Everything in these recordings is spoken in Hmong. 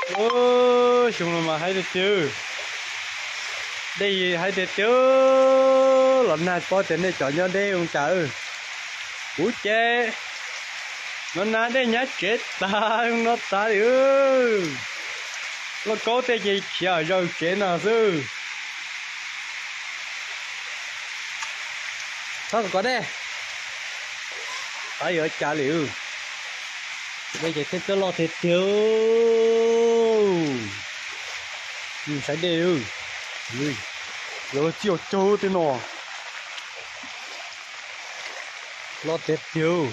Xyoo no mas haib tiag tiag, dej haib tiag tiag, los nag paub tias nej cov nyob deb zoo cas. Kuv ces no nag dej nyab tsev tas no tas li. Lauj kaub tej ces khiav zaws tsev no xwb. Txhob kom dej, qab yuav cas li. Dej ces thiaj txawj loj tiag tiag. Saib dej, yuav txij caug tej no. Loj tiag tiag.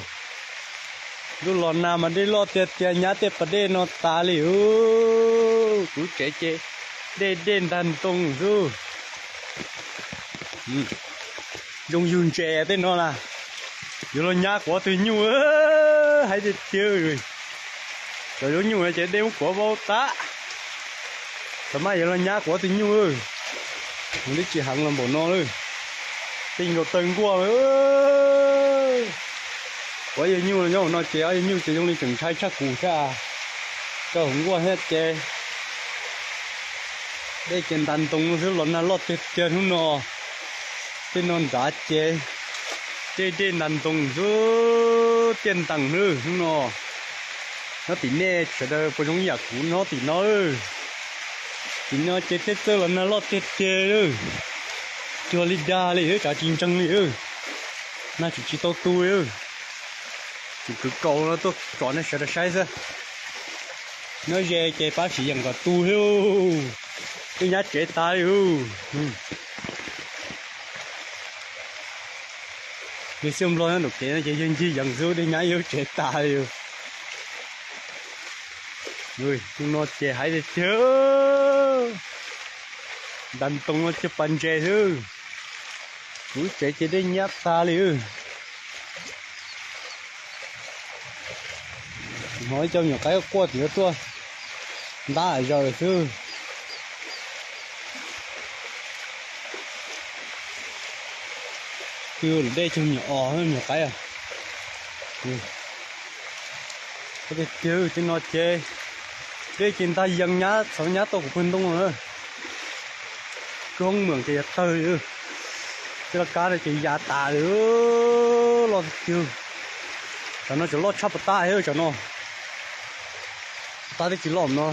Lub los nag mas dej loj tiag tiag, nyab tej pas dej no tas li. Kuv tsev ces dej dej ntag ntoo xwb. Zoo yug ntses tej no na, yuav los nyab kuv ob tug nyuj, haib tiag tiag. Cov zoo nyuj no ces dej muab kuav vau tas, thaum mas yuav los nyab kuv ob tug nyuj. Mus tib tsis heev los npaum no lawm, tij nkaus tawg nkuaj. Kuv ob yawg nyuj nyob hauv no ces ob yawg nyuj ces zoo li tseem ntshai tshaj kuv thiab. Tso hauv nkuaj thiab ces dej ces ntas ntoo xwb, los nag loj tiag tiag hnub no. Tej no nrad ces dej dej ntas ntoo xwb, tiaj ntees xwb hnub no. Nyob tim nej sawv daws puas zoo yam kuv nyob tim no? Tim no ces thiaj txawj los nag loj tiag tiag, cuag li dag li, tsav tsis ntseeg li. Nag tsis tsis tau tu li. Tseem kwv kaus no tuaj tsom nej sawv daws saib xwb. Nyob ze ces pab siv yeem kom tu thiab. Twb nyab tsev tas li. Yawg Xyooj Nplog nyob nraum kev no ces yawg ncig yees xwb, twb nyab yawg tsev tas li. Hnub no ces haib tiag tiag, ntas ntoo no cuag pas ntses xwb. Kuv tsev ces dej nyab tas li. Hnov ib co me nyuam qaib quaj tim no tuaj ntab zaws xwb. Twb lub dej cuag me nyuam os me nyuam qaib. Tiag tiag, tej no ces dej ces ntag yees nyab txhov nyab tuaj kuv pawg ntoo na. Koob meem ces yog tawg li. Tej laj kab no ces ya tas li. Loj tiag tiag. Tsam no tseem loj tshaj pas tab thiab tsam no. Tab twb tsis loj no.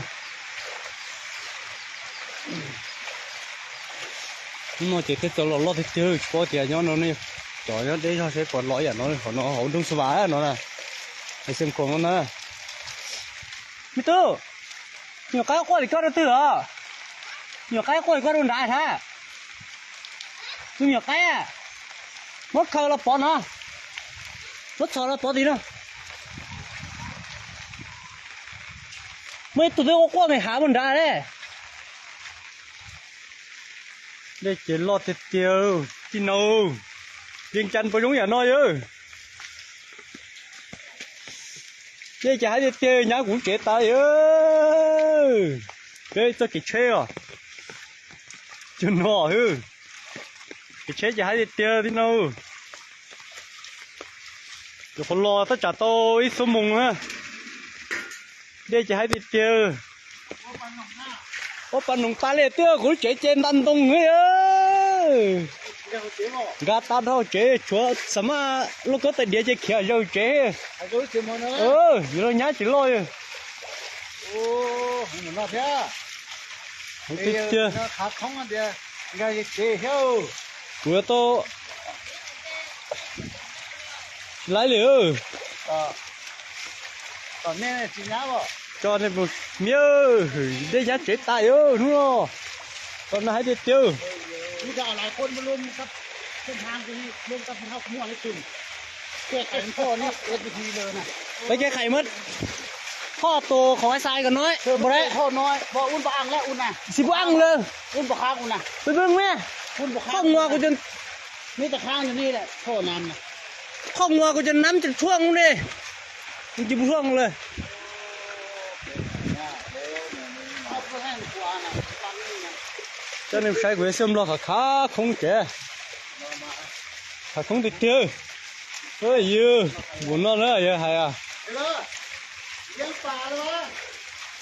Hnub no ces thiaj txawj los loj tiag tiag, tsis paub tias nyob no ne, cov nyob deb zog seb puas los ib yam no, qhov no hauv nroog Xas Vas no na, hais Xeev Khuam no na. Me tub, me nyuam qaib quaj li koj rau twg os? Me nyuam qaib quaj li koj rau nrad hab? Tus me nyuam qaib, muab khaws los pov no, muab txhos los pov tim no. Muaj ib tug twb quaj quaj me hav mus nrad le. Dej ces loj tiag tiag, tij no, Vias Cas puas zoo yam no yawg? Dej ces haib tiag tiag, nyab kuv tsev tas li. Peb txoj kev tsheb os, cov no, kev tsheb ces haib tiag tiag tij no. Cov qhuav los tab tsam tau ib xuab moos na. Dej ces haib tiag tiag. Ua pas noog tas li twb, kuv lub tsev ces nta ntoo. Nkag tag dhau tsev, tshuav xam maj lub koob tais diav ces khiav zaws tsev. Yuav los nyab tsis loj. Tiag tiag. Kuv yuav tau tsis laib li. Tso nej mus miab, dej nyab tsev tas hnub no. Tso no haib tiag tiag. Peb kev qhais muab thoj tus khov xais kom no, ua no, xi pub aj lawm, peb peb me, thoj nua kuv, thoj nua kuv cov nab cov tshuaj ne, kuv cia pub thoj lawm. Coj nej saib kuv yuav xyuas nplog khav khav khoob tsev, khav khoob tiag tiag. Ywg, npaum no na yog hais,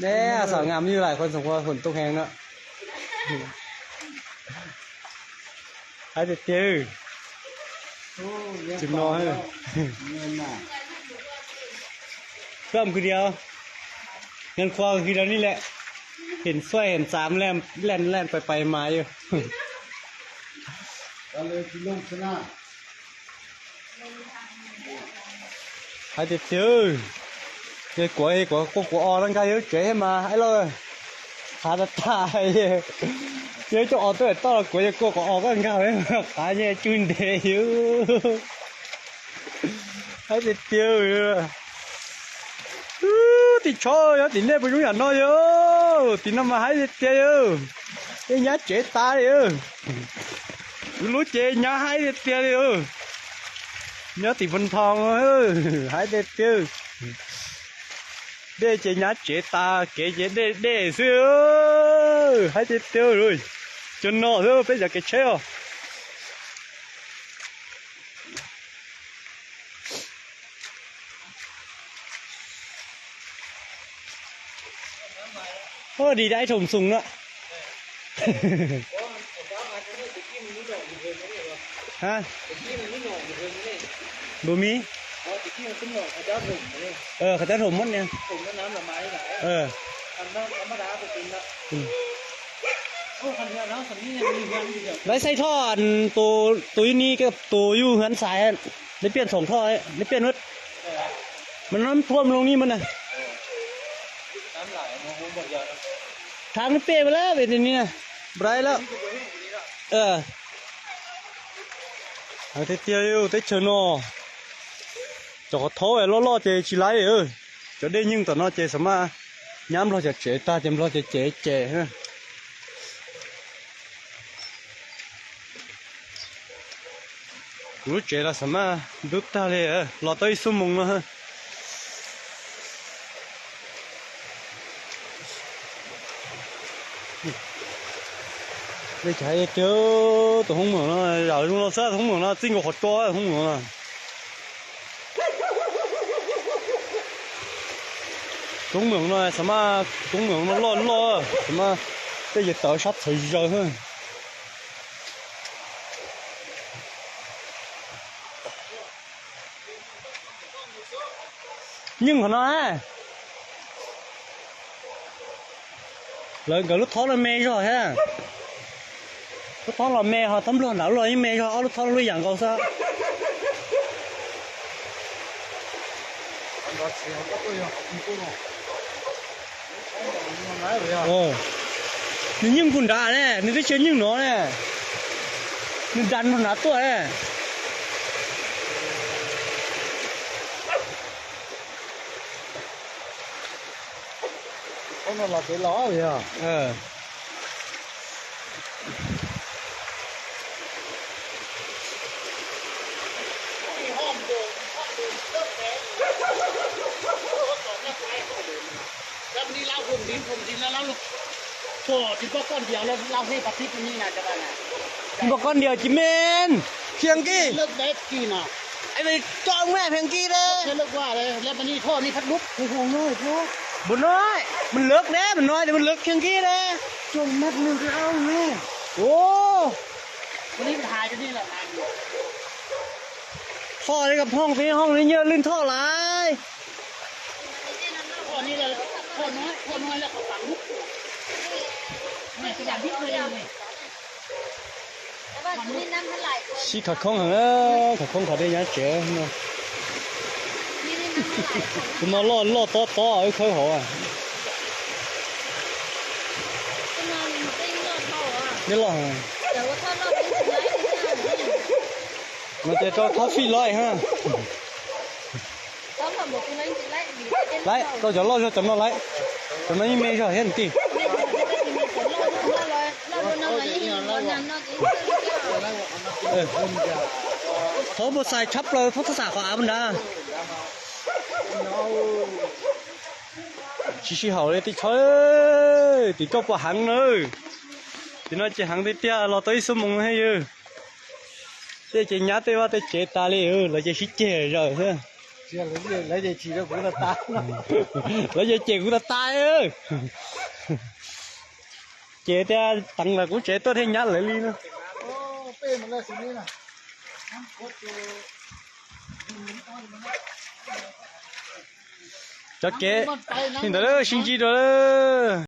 Neb xam ngam yus lais qhov txoos qhov hum tub heev no. Haib tiag tiag. Tsis no, koj mus khwv diav, ngan khua khwv diav ni lawm, heem xuaij heem xav leej leej pais pais mas yus. Haib tiag tiag. Ces kuav kuav kuj kuav os, nqa yus tsev thiab mas ib lauj, qhav tas tas. Yus coj os tuaj toj los kuav yus kuj kuav os koj nqa, qhav nyiaj cug ntev yus. Haib tiag tiag. Tim tsho nyob tim nej puas zoo yam no yus? Tim no mas haib tiag tiag yus. Tej nyab tsev tas li. Kuv lub ces nyab haib tiag tiag li. Nyob tim Phu Thoo, haib tiag tiag. Dej ces nyab tsev tas, kev ces dej dej xwb. Haib tiag tiag. Cov no xwb peb cov kev tsheb os. Ua di dai thom xoom na. Ha? Npus mis? Qhov cov thom muab ne. Laiv xaij thoj tus yug ni, tus yug hwv xais, laiv piaj txhoom thoj, laiv piaj nuab. Mas nab thuam loo ni mas na. Thav laiv piaj lawm vim li ni na. Nplai lawm. Tiag tiag, teb chaws no cov qhov thaub loj loj ces tsis laiv. Cov dej nyeej tom no ces xam maj nyab nplog cov tsev tag ces nplog cov cev ces. Kuv lub tsev los xam maj ntub tag li, los tau ib xuab moos no. Dej cas tiag, tus hoob mwm no yam zoo no xwb, tus hoob mwm no txij nkaus qhov tsua, tus hoob mwm no. Tus hoob mwm no xam maj, tus hoob mwm no loj loj, xam maj tej yawg tawv sab txhawv zaws. Nyeej qhov no na. Lawv nkawd lub thob no me zog thiab. Lub thob los me ho thob nplog nram lub los yeej me zog, ob lub thob lub ib yam nkaus xwb. Nws nyeej kuj nrad ne, nws twb tsis nyeej no ne. Nws nrad nrog nrad tuaj ne. Npog koj ntiav tsis men. Khiav nkig. Coj me khiav nkig de. Npog no, mas lawv ne, mas no ces mas lawv khiav nkig de. Thoj li koj phooj peb hooj li nyuag lwj thoj lawm. Sib khav khoob heev, khav khoob qhov dej nyab tsev no. Tus no loj loj tob tob wb khawb hauv. Dej loj heev. No ces rau thob fij loj ha. Laiv rau cov loj zog cov no laiv. Cov no yeej me zog thiab tij. Thob puas xais tshab plaws, thob txhob xam qhov av nrad. Tsis sib haum li tij tsho, tim koj puas heev na. Tim no ces heev tiag tiag, los tau ib xuab moos thiab yog. Tej ces nyab tej vaj tej tsev tas li, lawv ces sib ceg zawm xwb. Lawv ces cem kuv tas tas. Ces tias teev lawv kuv tsev tuaj thiaj nyab lawv li no. Cov kev li ntawd sib ntsib dua lawm.